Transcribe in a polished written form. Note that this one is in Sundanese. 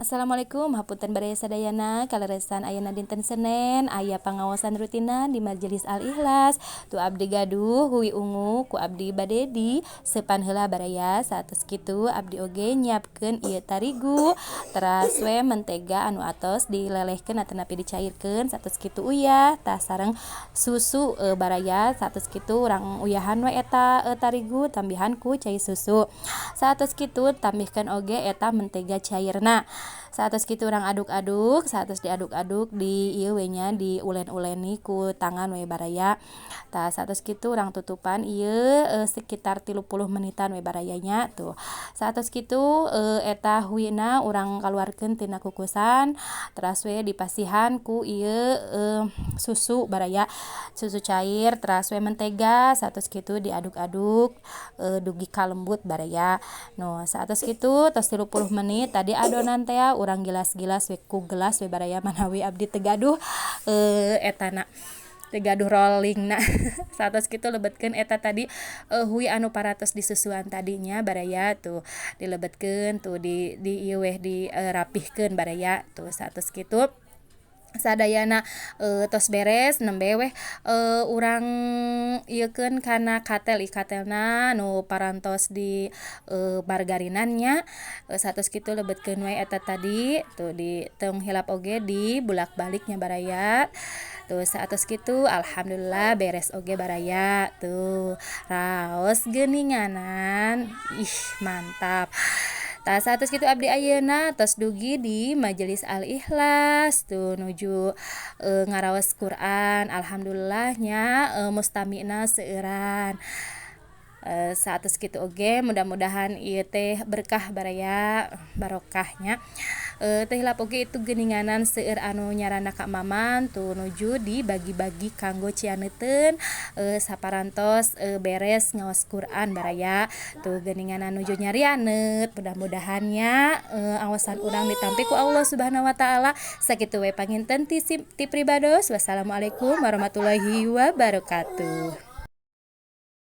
Assalamualaikum, hapunten baraya sadayana. Kaleresan ayeuna dinten Senen aya pangaosan rutinan di Majelis Al Ikhlas. Tuh, abdi gaduh hui ungu, ku abdi bade diseupan heula, baraya. Saatos kitu abdi oge nyiapkeun ieu tarigu, teras we mentega anu atos dilelehkeun atanapi dicairkeun. Saatos kitu uyah, tah, sareng susu, baraya. Saatos kitu urang uyahan we eta tarigu, tambihan ku cai susu. Saatos kitu tambihkeun oge eta mentega cairna. Saatos kitu urang aduk-aduk. Saatos diaduk-aduk, di ieu we nya, diulen-uleni ku tangan we, baraya. Tah, saatos kitu urang tutupan ieu sekitar 30 menitan we, baraya nya. Tuh, saatos kitu eta huina urang kaluarkeun tina kukusan, teras we dipasihan ku ieu susu, baraya, susu cair teras we mentega. Saatos kitu diaduk-aduk dugi ka lembut, baraya. Nu saatos kitu tos 30 menit tadi adonan teh, urang gilas-gilas we ku gelas we, baraya, manawi abdi teu gaduh etana, teu gaduh rolling na. Saatos kitu lebetkeun eta tadi hui anu parantos disusuan tadinya, baraya. Tuh, dilebetkeun tuh, di ieu weh, di rapihkeun, baraya. Tuh, saatos kitu sadayana tos beres, nembe weh urang ieukeun kana katel. Ieu katelna nu parantos di margarinan nya. Saatos kitu lebetkeun we eta tadi. Tuh, di tong hilap oge di bulak-balik nya, baraya. Tuh, saatos kitu alhamdulillah beres oge, baraya. Tuh, raos geuninganan, ih, mantap. Tah, saatos kitu abdi ayeuna tos dugi di Majelis Al Ikhlas, tuh, nuju ngaraos Quran. Alhamdulillah nya, mustamina seueuran. Saatos kitu oge mudah-mudahan ieu teh berkah, baraya, barokah nya. Teu hilap oge itu geuninganan seueur anu nyarandak ka Maman. Tuh, nuju dibagi-bagi kanggo cianeuteun saparantos beres ngaos Quran, baraya. Tuh, geuninganan nuju nyarianeut. Mudah-mudahan nya aosan urang ditampi ku Allah Subhanahu wa Taala. Sakitu we panginten ti pribados. Wassalamualaikum warahmatullahi wabarakatuh.